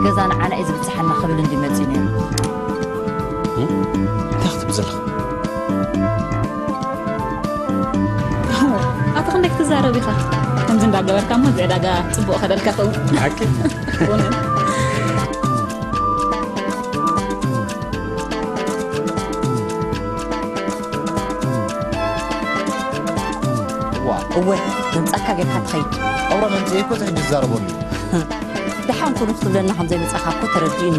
ገዛ ንዓና እዩ ዝብጽሓና ክብል እንዲ መጺኡ ነይሩ። እንታይ ክትብል ዘለኻ? ኣቶ ክንደይ ክትዛረብ ኢኻ? ከምዚ እንዳገበርካ እሞ እዚ ዕዳጋ ጽቡቕ ከደልካ ኸውን። ሓቂ? እወ፣ መምጻእካ ጌርካ ትኸይድ። ኣውራ መምፅኤ እኮ እዚ ሕጂ ዝዛረበሉ። ደሓን ኩኑ ክትብለና ከም ዘይመጻእካ እኮ ተረዲኡኒ።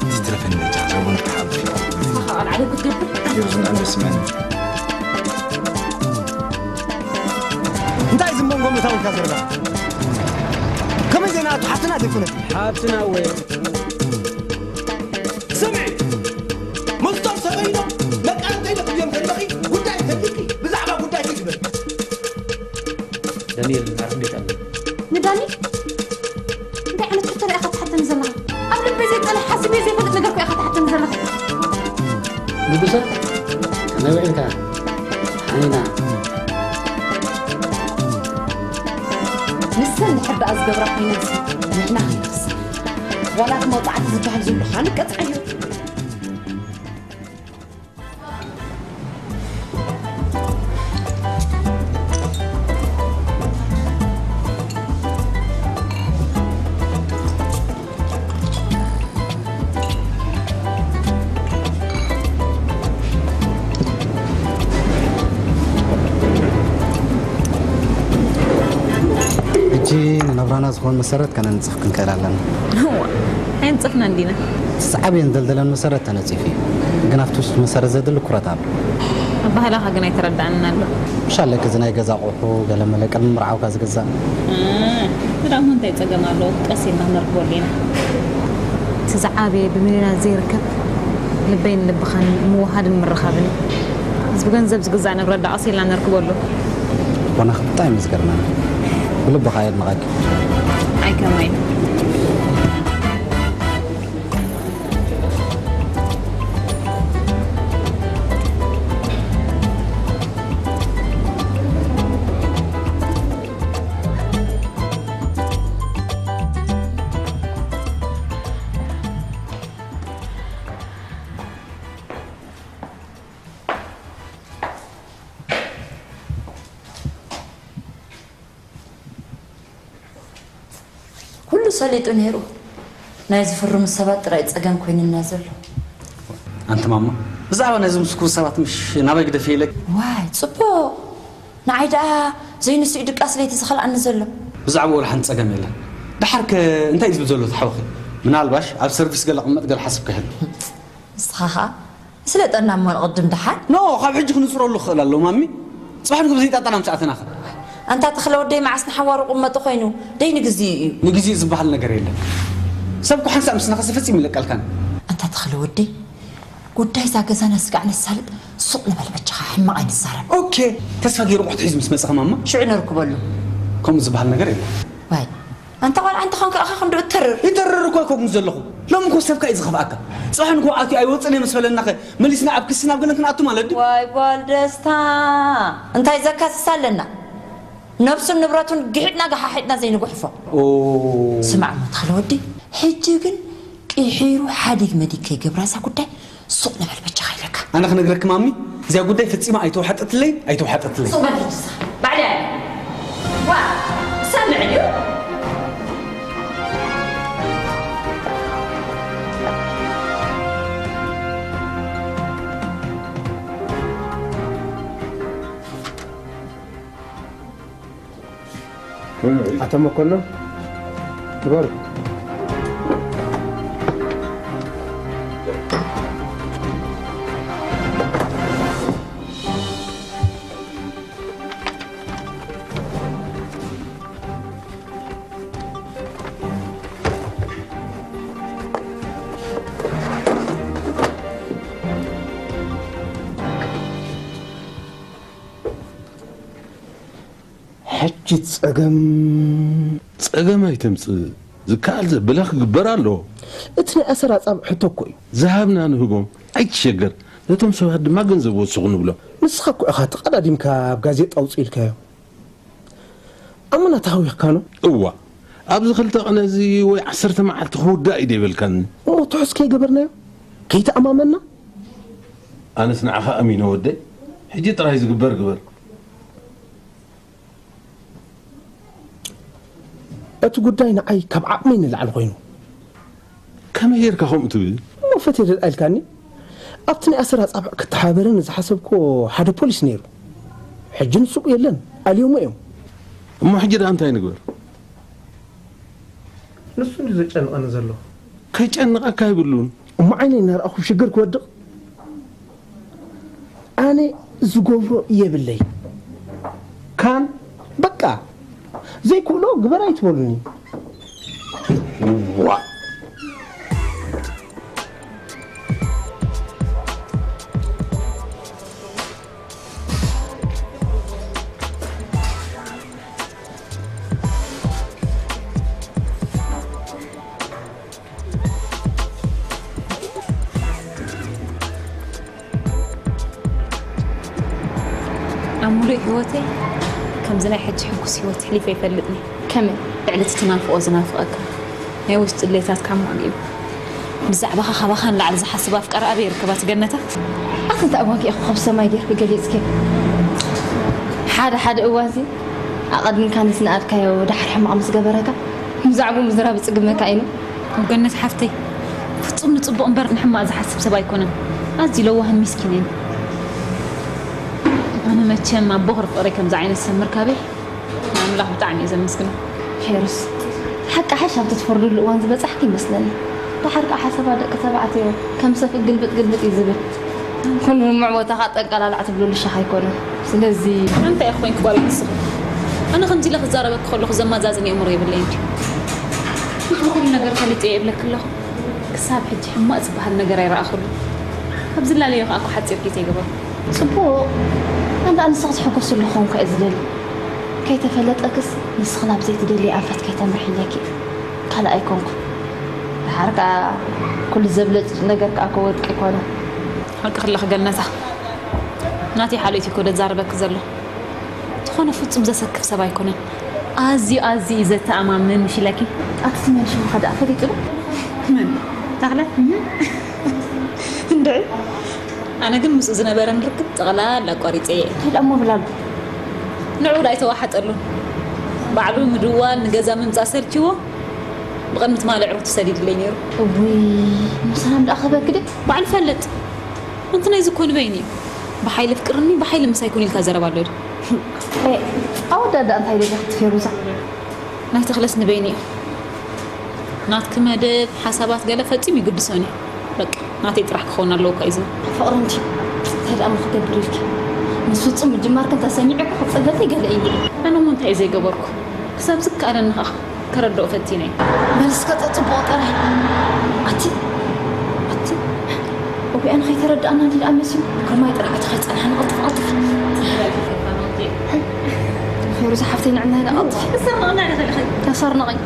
እዚ ትረፈኒ መጃ ዘቡን ክሓብሽ ንስኻ ቃል ዓደብ ክትገብር የብዝን ኣንደስመን እንታይ እዚ መንጎ መታወልካ ዘለና? ከመይ ዜና ኣቶ ሓፍትና ዘይኮነት? ሓፍትና ወይ ስምዒ ምስቶም ሰበይኖም መቃርንተይ ነትብዮም ዘለኺ ጉዳይ እንተልኪ ብዛዕባ ጉዳይ ትግበር ዳንኤል ናርፍ እንዴት ኣሎ? ንዳኒ እንታይ ዓይነት ሕቶ ኢኻ ትሓተኒ ዘለኻ? ኣብ ልበይ ዘይጠልሕ ሓሲበ ዘይፈልጥ ነገር እኮ ኢኻ ትሓተኒ ዘለኻ። ንጉሰ ከመይ ውዒልካ ሓኒና? ንሰን ድሕር ደኣ ዝገብራ ኮይነንሲ ንሕና ክንክስ ዋላ እቲ መውፃዕቲ ዝበሃል ዘሎ ካልእ ቀፅዓዮ። ሕጂ ንናብራና ዝኾን መሰረት ከነንጽፍ ክንክእል ኣለና። እዋ ኣይንጽፍናን ዲና። እቲ ዝዓበየን ዝደልደለን መሰረት ተነጺፉ እዩ። ግን ኣብቲ ውሽጢ መሰረት ዘድሊ ኩረት ኣሎ። ኣባህላኻ ግን ኣይተረዳእንን ኣሎ። ምሻለክ እዚ ናይ ገዛ ኣቑሑ ገለመለ ቅድሚ ምርዓውካ ዝግዛእ። እዳሞ እንታይ ጸገም ኣለዎ? ቀስ ኢልና ነርክበሉ ኢና። እቲ ዝዓበየ ብምንና ዘይርከብ ልበይን ልብኻን ምውሃድን ምርኻብን እዩ። እዚ ብገንዘብ ዝግዛእ ንብረት ዳ ቀስ ኢልና ነርክበሉ። ልቦናኺ ብጣዕሚ እዩ ዝገርመኒ። ብልብኻ የድንቐኪ። ኣይ ከማይ። ኩሉ ሰሊጡ ነይሩ። ናይ ዝፍርሙ ሰባት ጥራይ ጸገም ኮይኑና ዘሎ። ኣንቲ ማማ ብዛዕባ ናይዞም ስኩር ሰባት ምሽ ናበይ ግደፍ ኢለክ ዋይ ጽቡቕ። ንዓይ ደኣ ዘይንስኡ ድቃስ ለይቲ ዝኸልኣኒ ዘሎ። ብዛዕባ ወላ ሓንቲ ጸገም የለን። ድሓርከ እንታይ እዩ ዝብል ዘሎ ትሓወኺ? ምናልባሽ ኣብ ሰርቪስ ገለ ቅመጥ ገለ ሓስብ ክሕል ንስኻ ኸኣ ስለጠና እሞ ንቕድም ደሓን። ኖ ካብ ሕጂ ክንፅረሉ ክኽእል ኣለዎ ማሚ። ፅባሕ ንግሆ ዘይጣጣና ምሳእተናኸ ኣንታ ተኽለ ወደይ መዓስ ንሓዋሩ ቁመጡ ኮይኑ ደይ ንግዚኡ እዩ። ንግዚኡ ዝበሃል ነገር የለን። ሰብ እኮ ሓንሳእ ምስ ነኸሰ ፈፂሙ ይለቀልካን። ኣንታ ተኽለ ወደይ ጉዳይ እዛ ገዛና ስጋዕ ነሳልጥ ሱቕ ንበል በጃኻ ሕማቕ ኣይንዛረብ። ኦኬ ተስፋ ገይሩ ቑሕቲ ሒዙ ምስ መፀ ከማማ ሽዑ ነርክበሉ። ከምኡ ዝበሃል ነገር የለን። ዋይ ኣንታ ቆልዓ እንተኾንካ ኢኻ ክንዶ እተርር። ይተርር እኮ ኣይኮንኩን ዘለኹ። ሎሚ እኮ ሰብካ እዩ ዝኸፍኣካ። ፅባሕ ንግሆ ኣትዩ ኣይወፅን እየ ምስ በለናኸ መሊስና ኣብ ክሲ ናብ ገለን ክንኣቱ ማለት ድዩ? ዋይ ጓል ደስታ እንታይ ዘካስስ ኣለና? ነብሱን ንብረቱን ግሒጥና ገሓሒጥና ዘይንጉሕፎ። ስማዕ እሞ ተኽለ ወዲ፣ ሕጂ ግን ቂሒሩ ሓዲግ መዲግ ከይገብራ እዛ ጉዳይ ሱቕ ንበል በጃኻ ኢለካ። ኣነ ክነግረኪ ማሚ፣ እዚኣ ጉዳይ ፈጺማ ኣይተዋሓጠትለይን ኣይተዋሓጠትለይን። ሱቕ በል ሕጂ ንስኻ። ባዕለይ ኣነ። ዋ፣ ሰምዕ ድዩ? ኣቶ መኮንን ንበሩ። ሕጂ ጸገም። ጸገም ኣይተምጽእ። ዝከኣል ዘበለ ክግበር ኣለዎ። እቲ ናይ ኣሰር ኣጻብዕ ሕቶ እኮ እዩ። ዝሃብና ንህቦም። ኣይትሸገር። ነቶም ሰባት ድማ ገንዘብ ወስኹ ንብሎም። ንስኻ እኮ ኢኻ ተቐዳዲምካ ኣብ ጋዜጣ ኣውፅኡ ኢልካዮ። ኣመና ተሃዊኽካ ነው። እዋ፣ ኣብዚ ክልተ ቀነ እዚ ወይ ዓሰርተ መዓልቲ ክውዳእ እዩ ደይበልካኒ። እሞ ትሑዝ ከይገበርናዮ? ከይተኣማመና? ኣነስ ንዓኻ ኣሚነ ወደይ። ሕጂ ጥራይ ዝግበር ግበር። እቲ ጉዳይ ንዓይ ካብ ዓቕመይ ንላዕሊ ኮይኑ። ከመይ ጌርካ ከምኡ ትብል? እሞ ፈትየ ደልኣ ኢልካኒ? ኣብቲ ናይ ኣሰር ኣጻብዕ ክተሓባበረኒ ዝሓሰብኮ ሓደ ፖሊስ ነይሩ። ሕጂ ንሱ የለን፣ ኣልዮሞ እዮም። እሞ ሕጂ ደኣ እንታይ ንግበር? ንሱ እንዲ ዘጨንቐኒ ዘሎ። ከጨንቐካ ይብሉን። እሞ ዓይነይ እናረኣኹ ሽግር ክወድቕ? ኣነ ዝገብሮ የብለይ። ካን በቃ ዘይክእሎ ግበር ኣይትበሉኒ። ዋ። ኣብ ሙሉእ ህይወተይ ከምዚ ናይ ሕጂ ሕጉስ ህይወት ኣሕሊፈ ኣይፈልጥን እየ። ከመይ? ልዕሊ እቲ ትናፍቖ ዝናፍቐካ ናይ ውሽጢ ድሌታትካ ኣማሊኡ። ብዛዕባኻ ካባኻ ንላዕሊ ዝሓስብ ኣፍቃሪ ኣበይ ይርከብ ኣቲ ገነታ? ኣቲ እንታይ እዋንከ ኢኹ ካብ ሰማይ ጌርኪ ገሊጽኪ? ሓደ ሓደ እዋንሲ ኣቐዲምካ ንዝነኣድካዮ ደሓር ሕማቕ ምስ ገበረካ ብዛዕባኡ ምዝራብ ይጽግመካ እዩ። ገነት ሓፍተይ፣ ፍጹም ንጽቡቕ እምበር ንሕማቕ ዝሓስብ ሰብ ኣይኮነን። ኣዝዩ ለዋህን ሚስኪንን እዩ። ኣነ መቸም ኣብ ቦኽሪ ፍቕረይ ከምዚ ዓይነት ሰብ ምርካበይ ንኣምላኽ ብጣዕሚ እየ ዘመስግኖ። ፌሩስ፣ ሓቂ ሓሽ ኣብቲ ትፈርድሉ እዋን ዝበጻሕኪ ይመስለኒ። ደሓር ከኣ ሓሳባት ደቂ ተባዕትዮ ከም ሰፍእ ግልብጥ ግልብጥ እዩ ዝብል። ኩሉ ምዕቦታኻ ጠንቀላላዕ ትብለሉ ሻኽ ኣይኮነን። ስለዚ እንታይ ኢኺ ኮይንኪ ጓለይ ንስኺ? ኣነ ከምዚ ኢለ ክዛረበኪ ከለኹ ዘማዛዝን የእምሮ የብለይን ድዩ? ንሕና ኩሉ ነገር ፈሊጠ እየ እብለኪ ኣለኹ። ክሳብ ሕጂ ሕማቕ ዝበሃል ነገር ኣይረኣኹሉ። ካብ ዝላለዮ ከኣ እኮ ሓጺር ግዜ ገበሩ። ጽቡቕ። ኣንታ ንስኺ ትሕጎስሉ ክኸውን ከኣ ዝደሊ። ከይተፈለጠክስ ንስኺ ናብ ዘይትደልዮ ኣንፈት ከይተምርሒ ኢለኪ። ካልእ ኣይኮንኩን። ደሓር ከኣ ኩሉ ዘብለጭ ነገር ከኣ እኮ ወርቂ ኣይኮነን። ሓቂ ክለኺ ገነታ። ናተይ ሓልዮት እኮ ደዛረበኪ ዘሎ። ዝኾነ ፍጹም ዘሰክፍ ሰብ ኣይኮነን። ኣዝዩ፣ ኣዝዩ እዩ ዘተኣማምን ምሽ ኢለኪ። ኣቲ ስመን ሽምኻ ደኣ ፈሊጡ ዶ? መን? ተኽለ? እንድዒ። ኣነ ግን ምስኡ ዝነበረን ርክብ ጠቕላላ ኣቋሪጸ እየ። እንታይ ደኣ እሞ ብላሉ? ንዕኡ ደኣ ኣይተዋሓጠሉን። ባዕሉ ምድዋል፣ ንገዛ ምምጻእ ሰልችዎ፣ ብቕድሚ ትማሊ ዕሩኽቱ ሰዲድለይ ነይሩ። እውይ፣ እሞ ሰላም ደኣ ክበኪ ድዩ? ባዕሉ ፈልጥ። ኣንቲ ናይዚ እኮ ንበይኑ እዩ። ብሓይሊ ኣፍቅርኒ፣ ብሓይሊ ምሳይ ኩን ኢልካ ዘረባ ኣሎ ድዩ? ኤ፣ ኣወዳድኣ እንታይ ደሊኻ ክትፌሩዛ? ናይ ተኽለስ ንበይኑ እዩ። ናትኪ መደብ፣ ሓሳባት ገለ ፈጺሙ ይግድሶን እዩ። በቃ፣ ናተይ ጥራሕ ክኸውን ኣለዎ እኮ እዩ ዝብል። ፍቕሪ እንድዩ። እንታይ ደኣ እሞ ክገብር ኢልኪ? ምስ ፍጹም ምጅማርክን ተሰሚዑ እኮ ክጸገፊ ገለ እዩ። ኣነ እሞ እንታይ እዩ ዘይገበርኩ? ክሳብ ዝከኣለኒ ከኣ ከረድኦ ፈቲነ። በል እስከ ተጽብቖ ጥራይ። ኣቲ፣ ኣቲ፣ እውያ ንኸይተረድኣና እንዲ ደኣ መሲሉ። ግርማይ ጥራሕ እቲ ከይጸንሓኒ ቀልጥፍ፣ ቀልጥፍ። ፌሩዝ ሓፍተይ ንዕና ኢና ቀልጥፍ። ኣሰርንቕና ዶ ከለኸ? ኣሰርንቐኝ።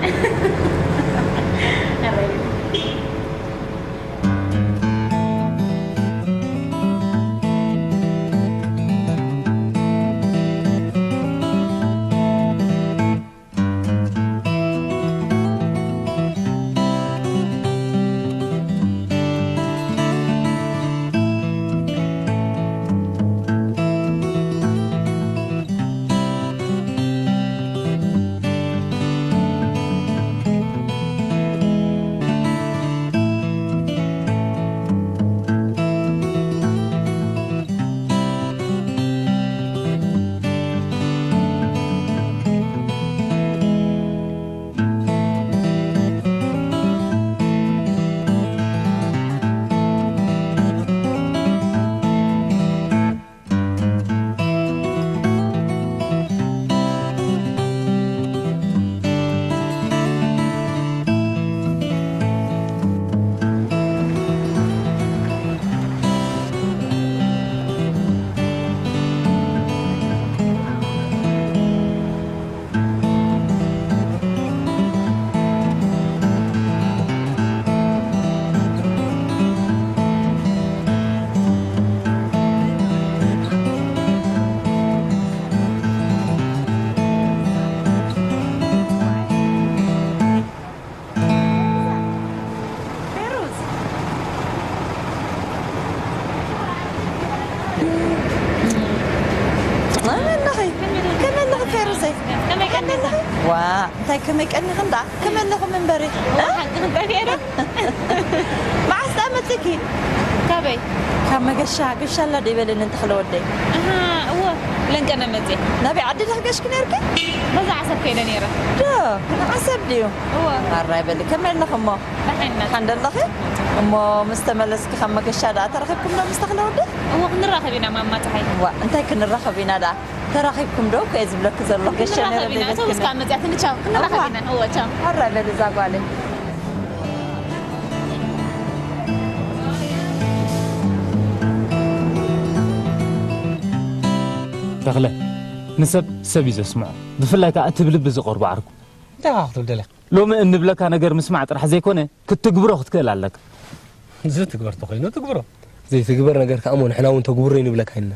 ከመይ ኣለኺ? ከመይ ኣለኺ ፌሩዘይ? ከመይ ቀኒኺ? ዋ፣ እንታይ ከመይ ቀኒኺ እንዳ? ከመይ ኣለኹም እምበሪ? እ? ሓቂ ክንቀኒ እየ ዶ? መዓስ ደኣ መጺእኪ? ካበይ? ካብ መገሻ፣ ገሻ ኣላ ዶ ይበለኒ እንተኽለ ወደይ። ኣሃ፣ እወ፣ ለንቀነ መጺኤ። ናበይ ዓዲ ዲኺ ገሽኪ ነይርኪ? በዛ ዓሰብ ከይደ ነይረ። ዶ? ዓሰብ ድዩ? እወ። ኣራይ በሊ፣ ከመይ ኣለኺ እሞ? ደሓን ኢና። ደሓን ደለኺ? እሞ ምስ ተመለስኪ ካብ መገሻ ደኣ ተራኺብኩም ዶ ምስ ተኽለ ወደይ? እወ፣ ክንራኸብ ኢና ማማ ጸሓይ። ዋ፣ እንታይ ክንራኸብ ኢና ደኣ? ተራኺብኩም ዶ እኮ እየ ዝብለኪ ዘለኹ። ገሸ ክንራኸብ ነይረ ኢና። ዘይበልክኒ። ሰው እስካብ መጽያ ትንቻው። ክንራኸብ እዋ። ኢና። እወ፣ ቻው። ኣረ በል እዛ ጓለይ። ተኽለ፣ ንሰብ ሰብ እዩ ዘስምዖ። ብፍላይ ከኣ እቲ ብልቢ ዝቐርቦ ዓርኩ። እንታይ ኢኻ ክትብል ደሊኻ? ሎሚ እንብለካ ነገር ምስማዕ ጥራሕ ዘይኮነ፣ ክትትግብሮ ክትክእል ኣለካ። ዝትግበር ተኾይኑ ትግብሮ። ዘይትግበር ነገር ከኣ እሞ ንሕና እውን ተግብሮ ኣይንብለካ ኢና።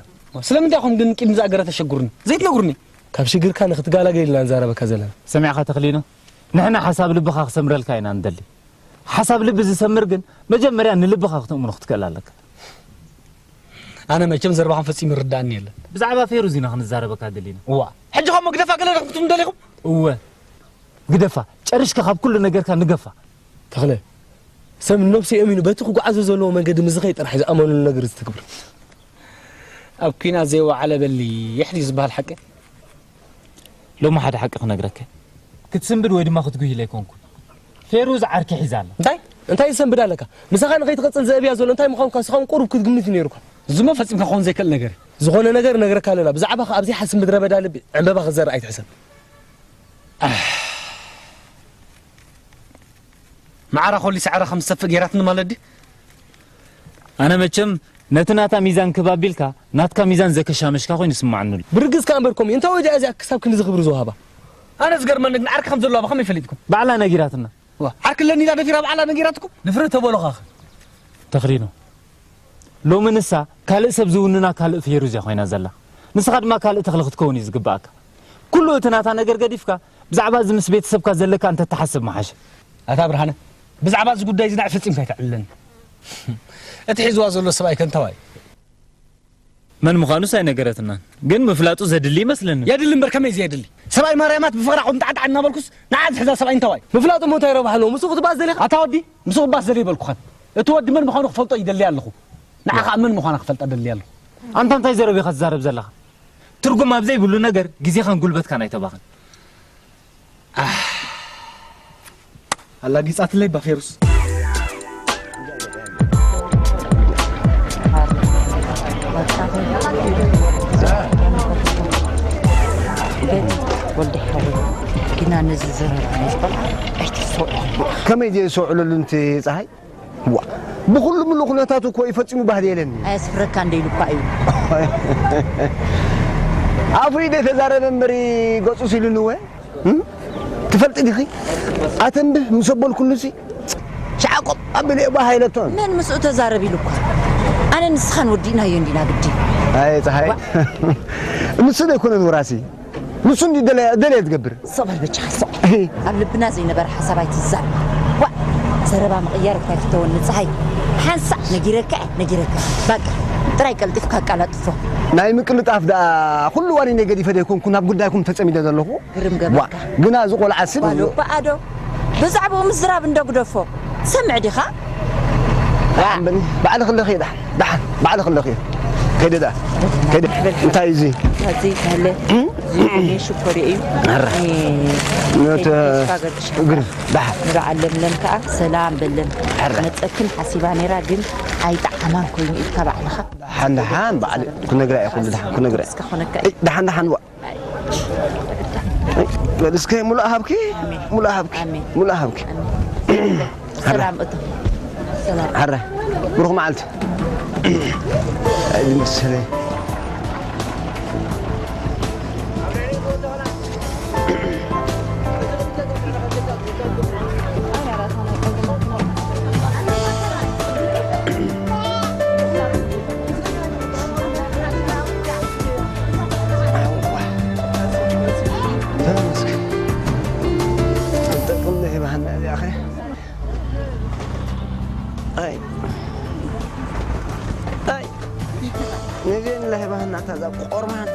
ስለምንታይ ኢኹም ግን ቂም ዝኣገረ ተሸጉርኒ? ዘይትነግሩኒ? ካብ ሽግርካ ንኽትጋላገል ኢልና ንዛረበካ ዘለና። ሰሚዕኻ ተኽሊኖ? ንሕና ሓሳብ ልብኻ ክሰምረልካ ኢና ንደሊ። ሓሳብ ልቢ ዝሰምር ግን መጀመርያ ንልብኻ ክተእምኖ ክትክእል ኣለካ። ኣነ መቸም ዘረባኹም ፈጺሙ ይርድኣኒ የለን። ብዛዕባ ፌሩዝ ኢና ክንዛረበካ ደሊና። እዋ፣ ሕጂ ኸሞ ግደፋ ገለ ዲኹም ክትብሉ ደሊኹም? እወ፣ ግደፋ። ጨሪሽካ ካብ ኩሉ ነገርካ ንገፋ። ተኽለ፣ ሰብ ነብሱ የእሚኑ በቲ ክጓዓዞ ዘለዎ መንገዲ ምስ ዝኸይድ ጥራሕ እዩ ዝኣመነሉ ነገር ዝትግብር። ኣብ ኲናት ዘይወዓለ በሊሕ ድዩ ዝበሃል ሓቂ? ሎሚ ሓደ ሓቂ ክነግረካ። ክትስንብድ ወይ ድማ ክትጉሂለ ኣይኮንኩን። ፌሩዝ ዓርኪ ሒዛ ኣላ። እንታይ? እንታይ ዝሰንብድ ኣለካ? ምሳኻ ንኸይትቐጽል ዘእብያ ዘሎ እንታይ ምዃንካ ንስኻ እውን ቁሩብ ክትግምት እዩ ነይሩካ። እዚሞ ፈጺምካ ክኸውን ዘይክእል ነገር እዩ። ዝኾነ ነገር እነግረካ ኣለና። ብዛዕባኻ ኣብ ዘይሓስብ ምድረ በዳ ልቢ ዕምበባ ክትዘርእ ኣይትሕሰብ። ኣህ። መዓራ ኮሊስ ዓራ ከም ዝሰፍእ ገይራትኒ ማለት ድዩ? ኣነ መቸም ነቲ ናታ ሚዛን ክብ ኣቢልካ ናትካ ሚዛን ዘከሻመሽካ ኮይኑ ይስማዓኒ ኣሎ። ብርግጽ ከኣ እምበር ከምኡ እዩ። እንታይ ወዲኣ እዚኣ ክሳብ ክንድዚ ክብሪ ዝወሃባ? ኣነ ዝገርመኒ ግን ዓርኪ ከም ዘለዋ ብኸመይ ፈሊጥኩም? ባዕላ ነጊራትና። ዋ፣ ዓርኪ ኣለኒ ኢላ ደፊራ ባዕላ ነጊራትኩም? ድፍረት ተበሉኻኸ? ተኽሊኖ፣ ሎሚ ንሳ ካልእ ሰብ ዝውንና ካልእ ፌሩዝ እያ ኮይና ዘላ። ንስኻ ድማ ካልእ ተኽሊ ክትከውን እዩ ዝግብኣካ። ኩሉ እቲ ናታ ነገር ገዲፍካ ብዛዕባ እዚ ምስ ቤተሰብካ ዘለካ እንተትሓስብ ምሓሸ። ኣታ ብርሃነ፣ ብዛዕባ እዚ ጉዳይ እዚ ንዓይ ፈጺምካ ኣይተዕልለኒ። እቲ ሒዝዋ ዘሎ ሰብኣይ ከ እንታዋይ? መን ምዃኑስ ኣይነገረትናን፣ ግን ምፍላጡ ዘድሊ ይመስለኒ። የድሊ እምበር ከመይ ዘየድሊ? ሰብኣይ ማርያማት ብፍቕራ ቁንጣዕጣዕ እናበልኩስ ንዓ ዝሕዛ ሰብኣይ እንታዋይ? ምፍላጡ እሞ እንታይ ረብሓ ኣለዎ? ምስኡ ክትባእስ ደሊኻ? ኣታ ወዲ፣ ምስኡ ክባእስ ደልየ ይበልኩኻን። እቲ ወዲ መን ምዃኑ ክፈልጦ ይደሊ ኣለኹ። ንዓ ኸኣ መን ምዃና ክፈልጣ ደሊ ኣለኹ። ኣንታ እንታይ ዘረብ ኢኻ ትዛረብ ዘለኻ? ትርጉም ኣብ ዘይብሉ ነገር ግዜኻን ጉልበትካን ኣይተባኽን። ኣህ። ኣላጊጻትለይ ባፌሩስ። ወልደ ሓወይ፣ ግና ነዚ ዘረባ ናይ ቆልዓ ኣይተስተውዕል። ከመይ ድየ ዝሰውዕለሉ እንቲ ጸሃይ? ዋ፣ ብኹሉ ምሉእ ኩነታቱ እኮ እዩ ፈጺሙ ባህሊ የለኒ። ኣየስፍረካ እንደ ኢሉ እኳ እዩ። ኣፉ እዩ ዘይተዛረበ እምበሪ ገጹ ሲሉኒ ወ? እም? ትፈልጢ ዲኺ? ኣተንብህ ምስ ኣበልኩሉሲ ሻዕቆብ ኣቢለ እየ ባህ ኢለቶን። መን ምስኡ ተዛረብ ኢሉ እኳ? ኣነ ንስኻን ወዲእናዮ እንዲና ግዲ። ኣየ ጸሃይ። ዋ። ንሱ ዘይኮነን ወራሲ። ንሱ እንዲ ደለ-፣ ደለየ ዝገብር። ስቕ በል በጃኻ፣ ስቕ። እሂ። ኣብ ልብና ዘይነበረ ሓሳብ ኣይትዛረብ። ዋእ! ዘረባ ምቕያር እኳ ኣይፍተወኒ፣ ጸሃይ። ሓንሳእ ነጊረካ እየ፣ ነጊረካ። በቃ፣ ጥራይ ቀልጢፍካ ኣቀላጥፎ። ናይ ምቅልጣፍ ደኣ ኩሉ እዋን እየ ገዲፈ ደይኮንኩ ናብ ጉዳይኩም ተጸሚደ ዘለኹ። ግርም ዋ፣ ገበርካ። ግና እዚ ቆልዓ ስብ ዋሎ እባ ኣዶ፣ ብዛዕባኡ ምዝራብ እንዶ ግደፎ። ትሰምዕ ዲኻ? ደሓን በሊ፣ ባዕልኺ ኣለኺ ደሓን፣ ደሓን፣ ባዕልኺ ኣለኺ። ከይደ ደኣ፣ ከይደ። እንታይ እዩ እዚ? እዚ ተለ፣ እም? እዚ ሽኮር እዩ። ኣረ። እ፣ ነተ-፣ ተስፋ ገርግሽ። ግር-፣ ደሓን። ንበዓል ለምለም ከኣ ሰላም በለን። ኣረ። መጸክን ሓሲባ ነይራ፣ ግን ኣይጠዓማን ኮይኑ ኢልካ ባዕልኻ። ደሓን፣ ደሓን፣ ባዕል ክነግራ እየ ኩሉ ደሓን ክነግራ እየ። እስከ ኮነካ እዩ። እይ፣ ደሓን፣ ደሓን፣ ዋ። በል እስከ ሙሉእ ሃብኪ፣ ኣሜን። ሙሉእ ሃብኪ፣ ኣሜን። ሙሉእ ሃብኪ። ኣሜን። ሰላም እቶ። ሰላም። ሓረ፣ ብሩኽ መዓልቲ። ኣይ መሰለይ። ኣይ። ኣይ። ነዚኤን ለህባህና ታዛ ቆርማን።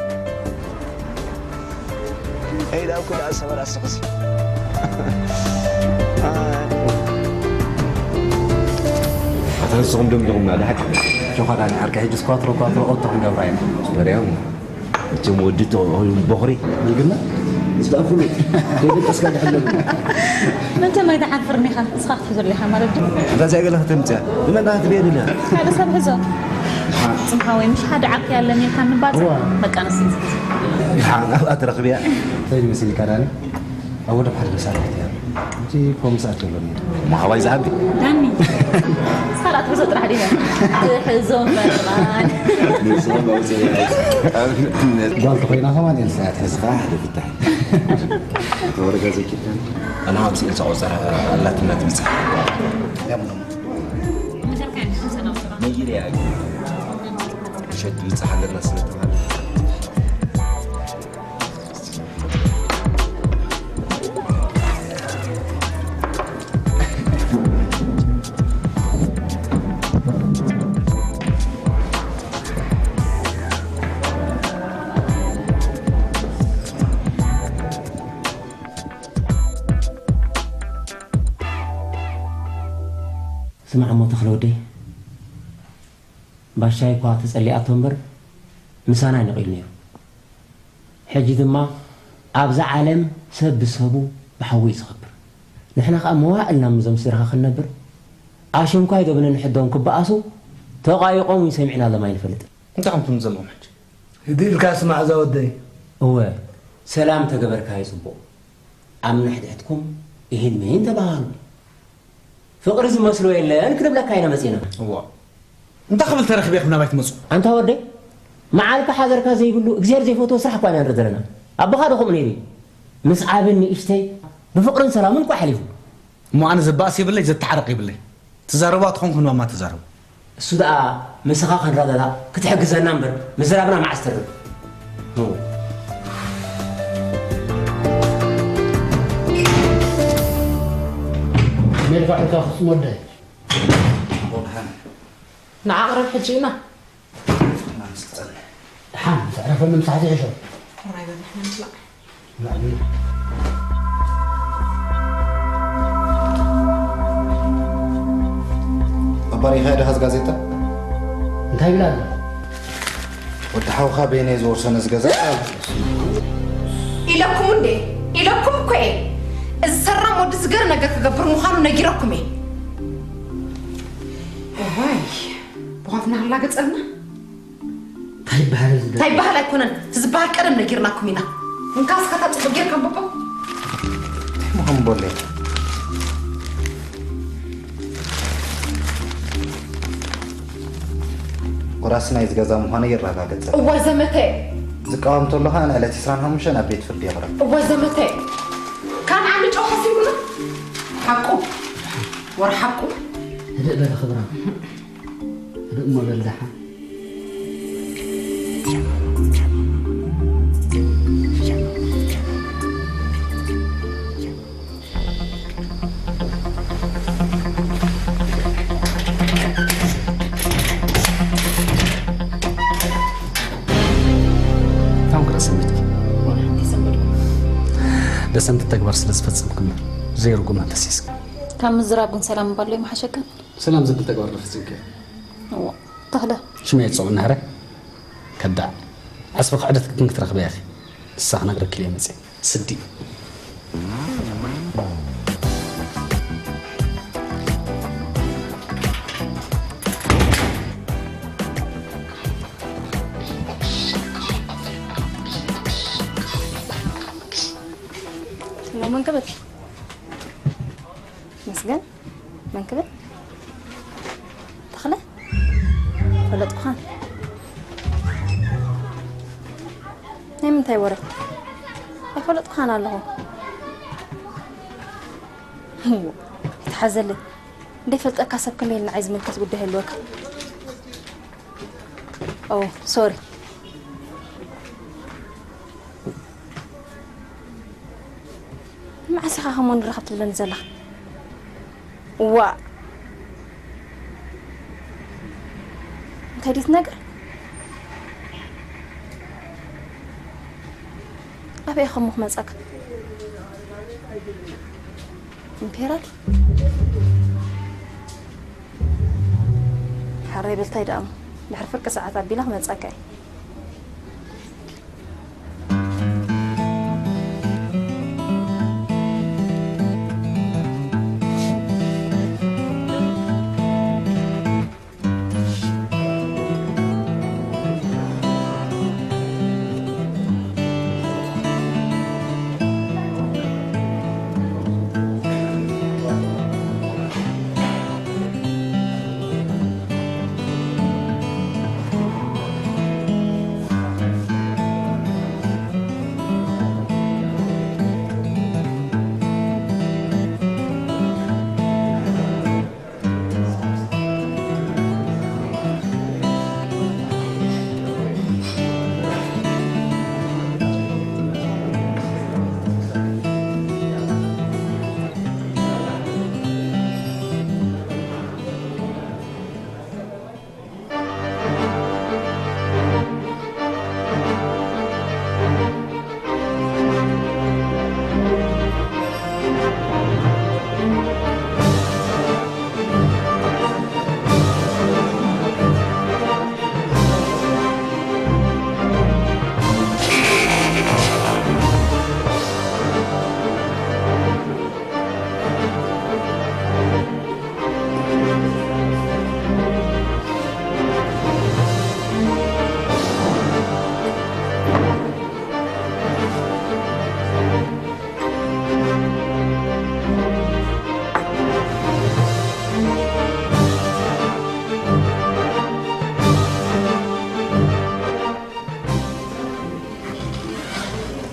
ኤይ ዳኩ ደኣ ሰበራ ስኽሲ። ኣታ ንስኹም ደምደኹምና፣ ደሓን። ጆኻ ዳኒ ዓርከይ፣ ሕጂስ ኳትሮ ኳትሮ ኦቶ ክንገብራ ኢና። በርያም፣ እቶም ወዲ ተኾይኑ ቦኽሪ። ይግና? ዝተኣፍሉ። ከይደቀስካ ድሕለሉ። መቸም ኣይትሓፍርን ኢኻ፣ ንስኻ ክትሕዘሉ ኢኻ ማለት ድዩ? ኣንታ እዚኣ ገለ ከተምጽያ። ንመን ክትብየ ድልያ? ሓደ ሰብ ሕዞ። ጽምሓ ወይ ምሽ ሓደ ዓርኪ ኣለኒ ኢልካ ምባል። እዋ። በቃ ንሱ እዩ ዝሕዞ። ደሓን ኣብኣ ትረኽብያ። እንታይ ይመስል ኢልካ ዳኒ? ኣብ ወደብ ሓደ መሳርሕቲ እያ። እቲ ፖምስ ኣትሎኒ። እሞ ሓዋይ ዝሃቢ። ዳኒ። እስኻ ደኣ ትሕዞ ጥራሕ ዲኻ? ትሕዞ መርቓን። ንስኻ መውፅኢ። ጓል ተኾይና ከማን ኤልሳ እያ ትሕዝ። ስራሕ ድፍታሕ። ተወረጋ ዘይኪዳን። ኣና ኣብዚ ኤልሳ ቆፀራ ኣላትና ትምፅእ። ነይርያ። ሸት ትብፅሕ ኣለና ስለተባለ። ስማዕ እሞ ተኽለ ወደይ፣ ባሻይ እኳ ተጸሊኣቶ እምበር ምሳና እዩ ነቒሉ ነይሩ። ሕጂ ድማ ኣብዛ ዓለም ሰብ ብሰቡ ብሓዊ እዩ ዝኸብር። ንሕና ኸኣ መዋእልና ምስዞም ስድራኻ ክንነብር ኣሽንኳይ ዶ ብነንሕዶም ክበኣሱ ተቋይቖም እዩ ሰሚዕናሎም ኣይንፈልጥን። እንታይ ከምትም ዘለኹም ሕጂ? ህድእ ኢልካ ስማዕ እዛ ወደይ። እወ፣ ሰላም ተገበርካዮ ጽቡቕ። ኣብ ንሕድሕድኩም ኢሂን ምሂን ተባሃሉ። ፍቕሪ ዝመስሎ የለን ክንብለካ ኢና መጺና። እዋ። እንታይ ክብል ተረኺበ ኢኹም ናባይ ትመጹ? ኣንታ ወደይ፣ መዓልካ ሓዘርካ ዘይብሉ እግዚኣብሔር ዘይፈትዎ ስራሕ እኳ ኢና ንርኢ ዘለና። ኣቦኻ ዶ ከምኡ ነይሩ እዩ? ምስ ዓብን ንእሽተይ ብፍቕርን ሰላምን እኳ ሓሊፉ። እሞ ኣነ ዘባእስ የብለይ፣ ዘተሓርቕ የብለይ። ትዛረቡ ኣትኾንኩም ድማ ተዛረቡ። እሱ ደኣ ምስኻ ክንረዳዳእ ክትሕግዘና እምበር ምዝራብና መዓስ ተርፍ? ሜልካ ዕካ ክስሞደ። ንዓ ቅረብ ሕጂ ኢና። ደሓን፣ ምስ ዕረፈሉ ምሳሕ ዝሕሾ። ሕራይ በል፣ ንሕና ንብላዕ። ኣባሪኻዮ ዲኻ እዚ ጋዜጣ? እንታይ ይብል ኣሎ? ወዲ ሓውኻ በየነይ ዝወርሶ ነዚ ገዛ? ኢለኩም እንዴ? ኢለኩም እኮ እየ። እዚ ሰራም ወዲ እዚ ገለ ነገር ክገብር ምዃኑ ነጊረኩም እየ። እዋይ፣ ብኸምቲ እናላገጸልና? እንታይ ይበሃል እዚ? እንታይ ይበሃል ኣይኮነን። እቲ ዝበሃል ቀደም ነጊርናኩም ኢና። እንካ እስካ እታ ጽሑፍ ጌርካ ኣንብቦ። እንታይ ምዃኑ ቦለይ? ወራሲ ናይዚ ገዛ ምዃነይ የረጋግጸ። እወ ዘመተ። ዝቃወም ተሎ ኸኣ ንዕለት ዕስራን ሓሙሽተን ኣብ ቤት ፍርዲ የቕርብ። እወ ዘመተ። ካን ዓንዲ ጨው ሓሲብኩና? ሓቁ። ወረ ሓቁ። ህድእ በለ ክብራ። ህድእ እሞ በል ደሓን። ታንክራ ሰሚት። ደሰምቲ ተግባር ስለ ዝፈጸምክ እምበር ዘይርጉም ኣንተሲስክ። ካብ ምዝራብ ግን ሰላም ምባል ዶ ይመሓሸካ? ሰላም ዘብል ተግባር ዶ ፈጺምክ? እዋ፣ ተኽለ። ሽመይ ጸውና ሕረ? ከዳዕ። ዓስቢ ክሕደት ግን ክትረኽበ ኢኺ። ንሳ ክነግረኪ ኢለ መጽየ። ስዲ። ሎሚ እንክብል መስገን መን ክብል? ተኽለ? ፈለጥኩኻን። ናይ ምንታይ ወረ? ኣይፈለጥኩኻን ኣለኹ። እዎ፣ ይትሓዘለይ። እንደፈልጠካ ሰብ ከመይ ኢሉ ንዓይ ዝምልከት ጉዳይ ኣለወካ? ኦ፣ ሶሪ። መዓስ ኢኻ ከምኡ ንራኸብ ትብለኒ ዘለኻ? ዋእ! እንታይ ድዩ ትነግር? ኣበይ ኢኹም ክመጻካ? ኢምፔራል? ሓራይ በልታይ ደኣ እሞ፣ ድሕሪ ፍርቂ ሰዓት ኣቢለ ክመጻካ እየ።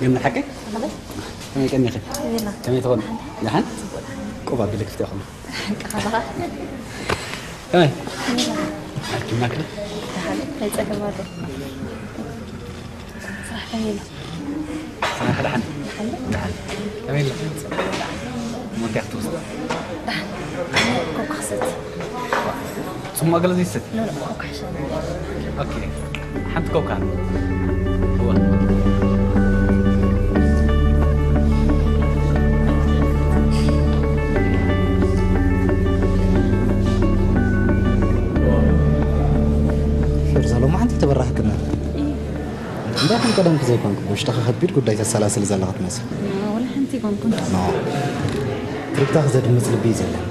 ግን ሓቂ? ከመይ ቀኒኺ? ከመይ ትኾን? ደሓን? ቁብ ኣቢለ ክፍቲ ይኹን። ከመይ? ሓኪምና ክለ? ደሓን፣ ኣይጸገም ኣሎ። ስራሕ ከመይ ኣሎ? ስራሕ ደሓን። ደሓን። ከመይ ኣሎ? እሞ እንታይ ክትወስድ? ደሓን። ኮካ ክሰቲ። ጽሟቕ ገለ ዘይትሰቲ? ኖ፣ ኖ፣ ኮካ ይሻለኒ። ኦኬ። ሓንቲ ኮካ። እወ። ፌርዛ፣ ሎማዓንቲ ተበራህክና። እንታይ ከም ቀደምኪ ዘይኮንኩ፣ ውሽጥኺ ከቢድ ጉዳይ ተሰላስሊ ዘለኺ ትመስል። ወላ ሓንቲ ኣይኮንኩን። ኖ። ትርግታኺ ዘድምጽ ልቢ እዩ ዘለኒ።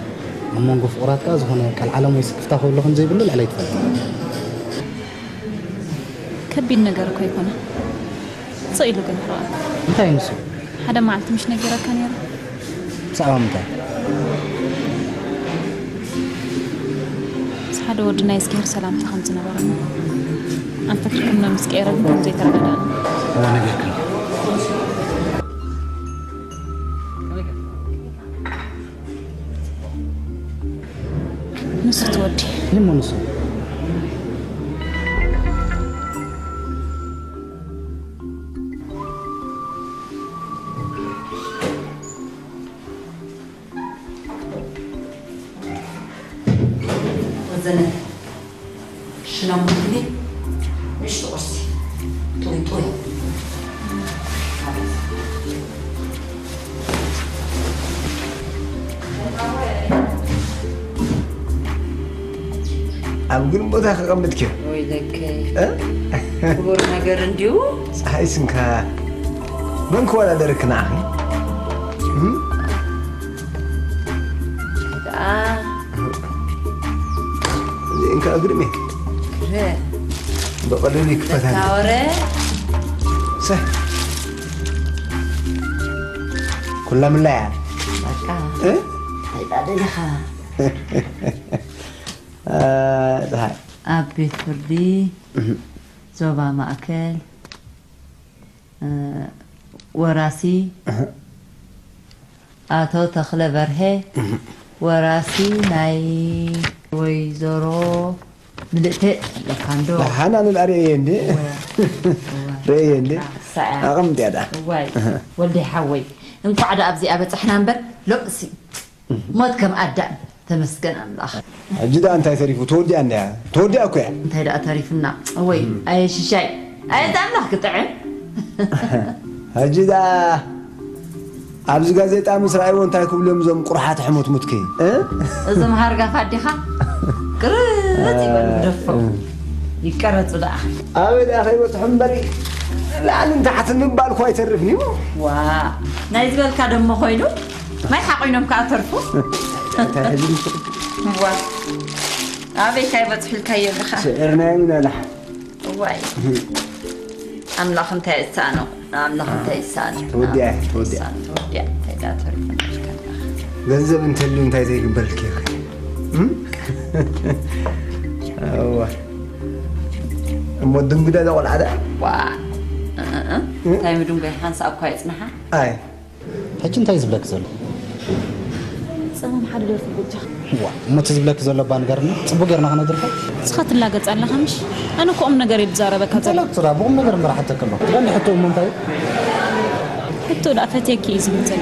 ኣብ መንጎ ፍቑራት ከኣ ዝኾነ ቀልዓለም ወይ ስክፍታ ክህሉ ከም ዘይብሉ ልዕለይ ትፈልጢ። ከቢድ ነገር እኮ ኣይኮነን። ስቕ ኢሉ ግን ይረኣ። እንታይ ንሱ? ሓደ መዓልቲ ምሽ ነጊረካ ነይረ። ብዛዕባ ምንታይ? ምስ ሓደ ወዲ ናይ እዝግሄር ሰላምታ ከም ዝነበረኒ። ኣንፈት ርክብና ምስ ቀየረ ግን ከም ዘይተረዳዳእና። እወ፣ ነጊርክኒ። ንሱ ትወዲ። እሞ ንሱ? ወዘነ ሽላሙ ክፍሊ ንእሽቶ ቁርሲ። ጥውይ ጥውይ። ኣብ ግርም ቦታ ከቐምጥኪ። ወይለከይ። እ? ክቡር ነገር እንዲሁ። ፀሓይ ስንካ። መን ክወዳደርክ ንዓኺ? እም? ደኣ። እዚ እንካ ግርም እየ። ግረ። ብቐሊሉ ይክፈታኒ። ዘካ ወረ። ሰ። ኩላ ምላ እያ። በቃ። እ? ኣይጣደለኻ። አ፣ ፀሓይ። ኣብ ቤት ፍርዲ እህ። ዞባ ማእከል፣ እ፣ ወራሲ እህ። ኣቶ ተኽለ በርሀ፣ እህ። ወራሲ ናይ ወይዘሮ ምልእተ ኣለካ እንዶ። ደሓን ኣነ ደኣ ርእየ እንዴ? እወ፣ እወ። ርእየ እንዴ? እሳ እያ። ኣቐምጥ እያ ደኣ። እዋይ፣ እህ። ወልደይ ሓወይ፣ እንኳዕ ደኣ ኣብዚኣ በጻሕና እምበር፣ ሎምሲ ሞት ከም ኣዳም። ተመስገን ኣምላኽ። ሕጂ ደኣ እንታይ ተሪፉ? ተወዲኣ እንድያ። ተወዲኣ እኮ እያ። እንታይ ደኣ ተሪፉና? እወይ፣ እም። ኣየ ሽሻይ። ኣየ፣ እዚ ኣምላኽ ክጥዕም። ሕጂ ደኣ ኣብዚ ጋዜጣ ምስ ረኣይዎ እንታይ ክብሉ እዮም እዞም ቁርሓት ሕሙትሙትኪ? እ? እዞም ሃርጋፍ ኣዴኻ ቅርጽ ይበሉ ግደፎም። ይቀረጹ ደኣ። ኣበይ ደኣ ከይበጽሑ እምበሪ ላዕልን ታሕትን ምባል እኮ ኣይተርፍን እዩ። ዋ፣ ናይ ዝበልካ ደሞ ኮይኑ ማይ ሓቑኖም ከኣ ተርፉ። እንታይ ሕዚ ዋ፣ ኣበይ ከይበጽሑ ኢልካዮ ኣለኻ? ስዕርና እዩ ነላሕ። እዋይ ኣምላኽ እንታይ ይሳኖ? ኣምላኽ እንታይ ይሳኖ? ተወዲኣ፣ ኣምላኽ እንታይ ተወዲኣ። ይሳኖ? ተወዲኣ እንታይ ዛተርፍ ነርካ? ገንዘብ እንተልዩ እንታይ ዘይግበረልኪ ኢኺ? እም? እዋ። እሞ ድንጉዳ ዛ ቆልዓ ደኣ? ዋ። እ፣ እ፣ እ። እንታይ ምድንጓይ ሓንሳእ እኳ ይጽንሓ። ኣይ። ሕጂ እንታይ እዩ ዝብለኪ ዘሎ? ጸማም ሓደ ደርፊ በጃ። ዋ፣ እሞ እቲ ዝብለኪ ዘሎ እባ ንገርኒ፣ ጽቡቅ ጌርና ክነድርፎ። ንስኻ ትላገጽ ኣለኻ ምሽ? ኣነ እኮ ቁም ነገር እየ ዝዛረበካ ዘለኹ። እንተላግጽ ደኣ ብቁም ነገር እምበር ሓተኪ ኣለኹ። ትደሊ ሕቶ እሞ እንታይ እዩ? ሕቶ ደኣ ፈትየኪ እዩ ዝብል ዘሎ።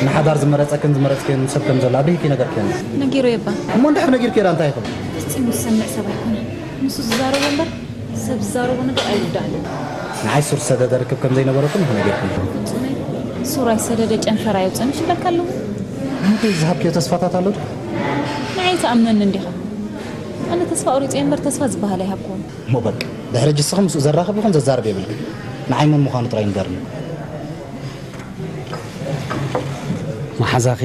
ንሓዳር ዝመረጸክን ዝመረጽክዮን ሰብ ከም ዘሎ ኣብሪህኪ ነገርክዮን። ነጊረዮ እባ። እሞ እንድሕር ነጊርክዮ ደኣ እንታይ ይኸውን? ፍጹም ዝሰምዕ ሰብ ኣይኮነን። ንሱ ዝዛረቦ እምበር ሰብ ዝዛረቦ ነገር ኣይውዳእን። ንዓይ ሱር ዝሰደደ ርክብ ከም ዘይነበረኩም ኢኹም ነጊርኩም። ፍጹመይ፣ ሱር ኣይሰደደ ጨንፈር ኣየውጽእን እሺ እብለካ ኣለኹ። እሞ እንታይ ዝሃብክዮ ተስፋታት ኣሎ ድዩ? ንዓይ ትኣምነኒ እንዲኻ? ኣነ ተስፋ ቁሪጸ እምበር ተስፋ ዝበሃል ኣይሃብኩዎን። እሞ በቃ፣ ድሕሪ ሕጂ እስኺ ምስኡ ዘራኽብ ይኹን ዘዛርብ የብልክን። ንዓይ መን ምዃኑ ጥራይ ንገርኒ። መሓዛኺ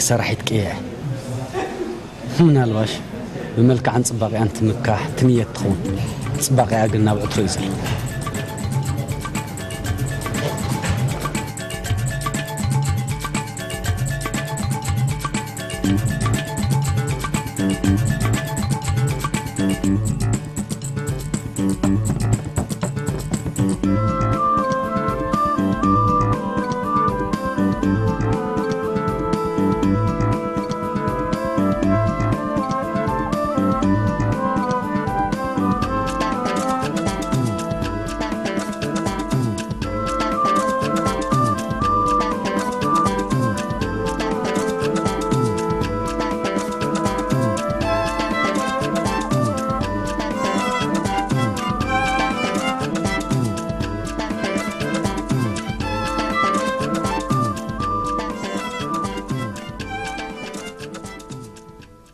ሰራሒት ቅየ። ምናልባሽ ብመልክዓን ጽባቐኣን ትምካሕ ትምየት ትኸውን። ጽባቐኣ ግን ናብ ዕትሮ እዩ ዘሎ።